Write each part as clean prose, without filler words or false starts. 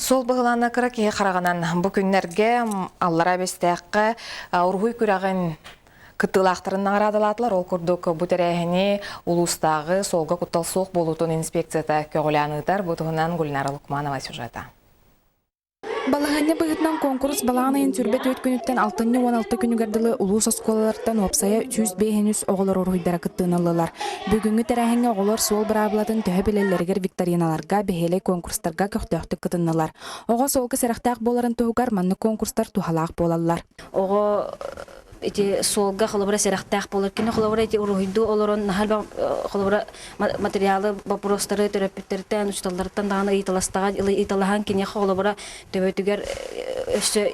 Суол быһылаана кыра киһи хараҕынан бу күннэргэ Аллараа Бэстээххэ уруһуй күрэҕин кыттыылаахтарын наҕараадалаатылар. Ол курдук бу тэрээһини улуустааҕы суолга куттал суох буолуутун инспекцията көҕүлээн ыытар. Бу туһунан Гульнара Лукманова сюжета. Балаһыанньа быһыытынан куонкурус балаҕан ыйын 24 күнүттэн алтынньы 16 күнүгэр дылы улуус оскуолаларыттан уопсайа 105 оҕолор уруһуйдара кыттыыны ыллылар. Бүгүҥҥү тэрээһиҥҥэ оҕолор суол быраабылатын төһө билэллэригэр викториналарга, бэһиэлэй куонкурстарга көхтөөхтүк кытыннылар. Оҕо суолга сэрэхтээх буоларын туһугар маннык куонкурстар туһалаах буолаллар. Оҕо ити суолга холобура сэрэхтээх буолар. Кини холобура ити уруһуйдуу олорон наһаа элбэх холобура материалы, боппуруостары төрөппүттэртэн, учууталларыттан даҕаны ыйыталастаҕа ыйыталаһан киниэхэ холобура төбөтүгэр өссө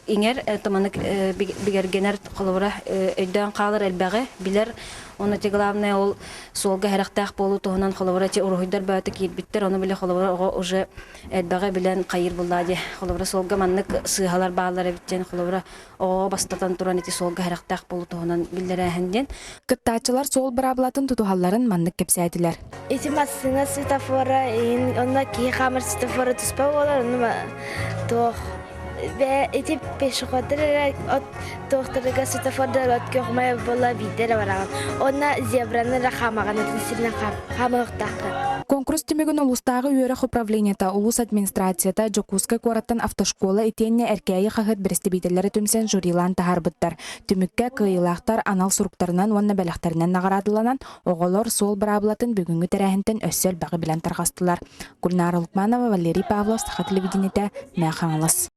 иҥэр, маннык бигэргэнэр холобура өйдөөн хаалар элбэҕи билэр. Онно ити главное ол суолга сэрэхтээх буолуу туһунан холобура ити уруһуйдар бөҕөтө киирбиттэр. Ону били холобура оҕо уже элбэҕи билэн хайыыр буллаа дии. Холобура суолга маннык сыыһалар бааллар эбит диэн холобура оҕоҕо бастатан туран ити суолга сэрэхтээх буолуу туһунан биллэрээһин диэн. Кыттааччылар суол быраабылатын тутуһалларын маннык кэпсээтилэр. Ити массыына светофора иһин онно киһи хаамар светофора туспа буолар, онно туох ити пешеходтар эрэ от туохтарыгар светофордар от күөх буола биирдэ эрэ бараҕын. Онно зебраны эрэ хаамаҕын атын сиринэн хаамыахтааххын. Куонкурус түмүгүн улуустааҕы үөрэх управлениета, улуус администрацията, Дьокуускай куораттан автошкола итиэннэ Эркээйи хаһыат бэрэстэбиитэллэрэ түмсэн жюрилаан таһаарбыттар. Түмүккэ кыайыылаахтар анал суруктарынан уонна бэлэхтэринэн наҕараадаланан, оҕолор суол быраабылатын бүгүҥҥү тэрээһинтэн өссө элбэҕи билэн тарҕастылар. Гульнара Лукманова, Валерий Павлов, Саха телевидениетэ, Мэҥэ Хаҥалас.